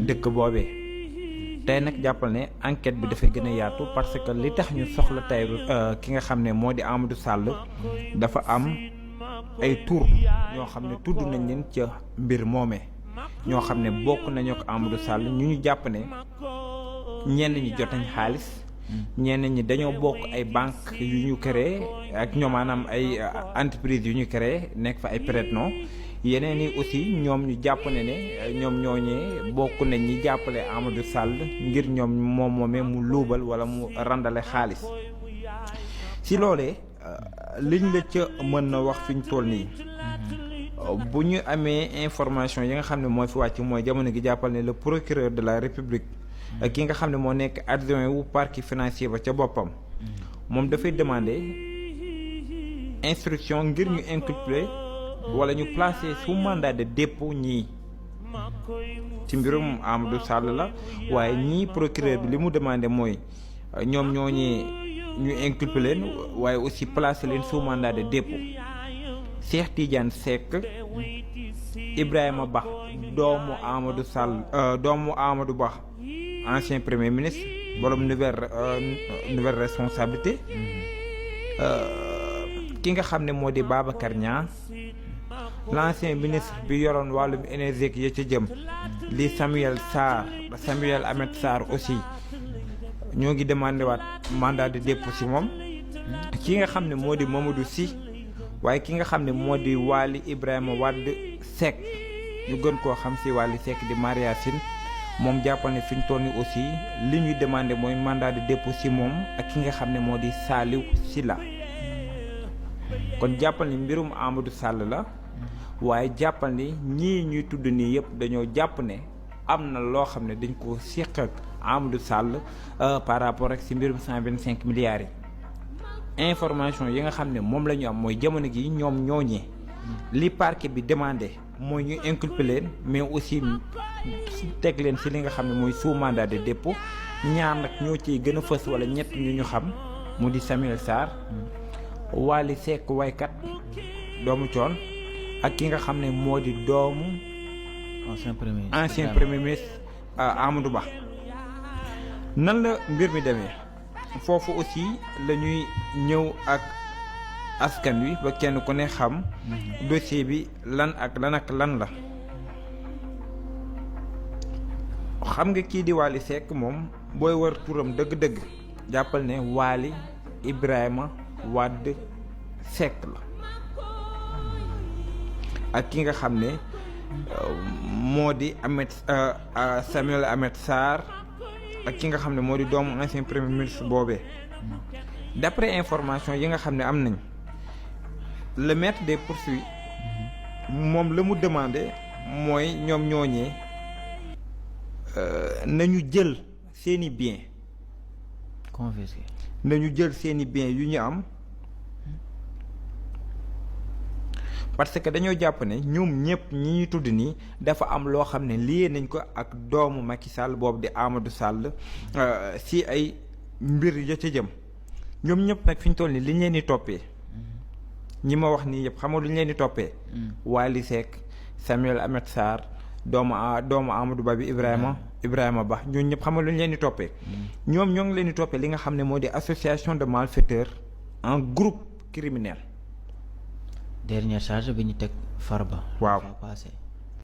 dëkk boobee. tey nag jàppal ne enquête bi dafay gën a yaatu parce que li tax ñu soxla tey ki nga xam ne moo di Amadou Sall dafa am ay tur ñoo xam ne tudd nañ leen ca mbir moomee ñoo xam ne bokk nañu ko Amadou Sall ñu jàpp ne ñenn ñi jot nañ xaalis ñenn ñi dañoo bokk ay banque yu ñu créé ak ñoom maanaam ay entreprise yu ñu créé nekk fa ay prête-nom yeneen yi aussi ñoom ñu jàpp ne ñoom ñooñee bokk nañ ñi jàppale Amadou Sall ngir ñoom moom moomee mu luubal wala mu randale xaalis si loolee liñ la ca mën na wax fi ñu toll nii bu ñu amee information yi nga xam ne mooy fi wàcc mooy jamono gi jàppal ne le procureur de la République ki nga xam ne moo nekk adjoint wu parquet financier ba ca boppam moom dafay demander instruction ngir ñu inculper wala ñu placer sous mandat de dépôt ñii ci mbirum Amadou Sall la waaye ñii procureur bi li mu demandé mooy ñoom ñooñee ñu inculper leen waaye aussi placer leen sous mandat de dépôt Cheikh Tidiane Seck Ibrahima Ba doomu Amadou Sall doomu Amadou Ba ancien premier ministre borom nouvelle responsabilité ki nga xam ne moo di Babacar Niang l'ancien ministre bi yoroon wàllum énergie ya ca jëm li Samuel Ahmed Sarr aussi ñoo ngi demandé waat mandat de dépôt ci moom ki nga xam ne moo di Mamadou Sy waaye ki nga xam ne moo di Waly Ibrahima Wade Seck ñu gën koo xam ci Waly Seck di Maria Sine moom jàppal ne fi ñu toll ni aussi li ñuy demandé mooy mandat de dépôt ci moom ak ki nga xam ne moo di Saliou Sylla kon jàppal ni mbirum Amadou Sall la waaye jàppal ni ñii ñuy tudd nii yëpp dañoo jàpp ne am na loo xam ne dañ ko séq ak Amadou Sall par rapport ak ci mbirum 125 milliards yi information yi nga xam ne moom la ñu am mooy jamono gi ñoom ñooñee li parquet bi demandé mooy ñu inculper leen mais aussi teg leen ci li nga xam ne mooy sous mandat de dépôt ñaar nag ñoo ciy gën a fës wala ñett ñu xam mu di Samuel Sarr Waly Seck waykat doomu coon ak ki nga xam ne moo di doomu ancien premier ministre Amadou Ba nan la mbir mi demee foofu aussi la ñuy ñëw ak askan wi ba kenn ku ne xam dossier bi lan la xam nga kii di Waly Seck moom booy war turam dëgg-dëgg jàppal ne Waly Ibrahima Wade Seck la ak ki nga xam ne moo di Samuel Ahmed Sarr ak ki nga xam ne moo di doomu ancien premier ministre boobee d'après information yi nga xam ne am nañ le maître des poursuites moom la mu demandé mooy ñoom ñooñee nañu jël seeni bien confisqué nañu jël seeni bien yu ñu am parce que dañoo jàpp ne ñoom ñëpp ñi ñuy tudd nii dafa am loo xam ne lié nañ ko ak doomu Macky Sall boobu di Amadou Sall si ay mbir ya ca jëm ñoom ñëpp nag fi ñu toll nii li ñu leen di toppee ñi ma wax nii yëpp xam nga lu ñu leen di toppee. Waly Seck Samuel Ahmed Sarr doomu Amadou Ba bi Ibrahima Ba ñooñu ñëpp xam nga lu ñu leen di toppee. ñoom ñoo ngi leen di toppee li nga xam ne moo di association de malfaiteurs en groupe criminel. dernière charge bi ñu teg Farba. waaw passé